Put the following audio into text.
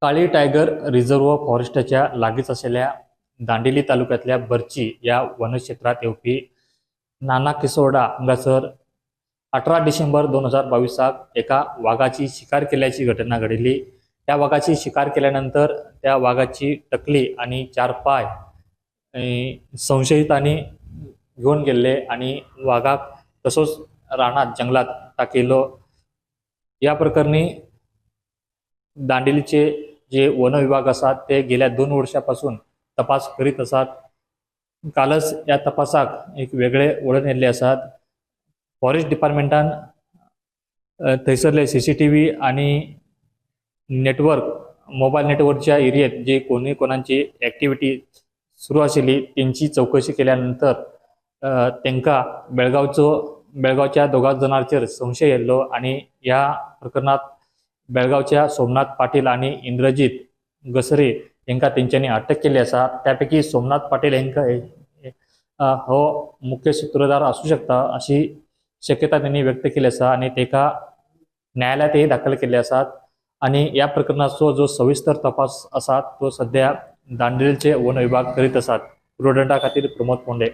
काळी tiger reserve फॉरेस्टाच्या लागींच आशिल्ल्या दांडेली तालुक्यांतल्या बर्ची ह्या वनक्षेत्रांत येवपी नाना किसोर्डा हांगासर 18 डिसेंबर 2022 एका वागाची शिकार केल्याची घटना घडिल्ली. त्या वागाची शिकार केल्यानंतर त्या वागाची टकली आणि 4 पाय संशयितांनी घेवन गेल्ले आणि वागाक तसोच रानात जंगलात टाकिल्लो. ह्या प्रकरणी दांडेलीचे जे वन विभाग आसात ते गेल्या 2 वर्सां पासून तपास करीत आसात. कालच ह्या तपासाक एक वेगळे वळण येयल्ले आसात. फॉरेस्ट डिपार्टमेंटान थंयसरले CCTV आणि नेटवर्क, मोबायल नेटवर्कच्या एरियेत जे कोणी कोणाची एक्टिविटी सुरू आशिल्ली तेंची चवकशी केल्या नंतर तांकां बेळगांवच्या दोगा जाणांचेर संशय येयल्लो आनी ह्या प्रकरणांत बेळगांवच्या सोमनाथ पाटील आनी इंद्रजीत गसरे हांकां तेंच्यांनी अटक केल्ली आसा. त्या पैकी सोमनाथ पाटील हांकां हो मुख्य सुत्रधार आसूं शकता अशी शक्यता त्यांनी व्यक्त केली आसा आनी ताका न्यायालयांतय दाखल केल्ले आसात. आनी ह्या प्रकरणाचो जो सविस्तर तपास आसा तो सध्या दांडेलचे वन विभाग करीत आसात. प्रुडंटा खातीर प्रमोद पोंडे.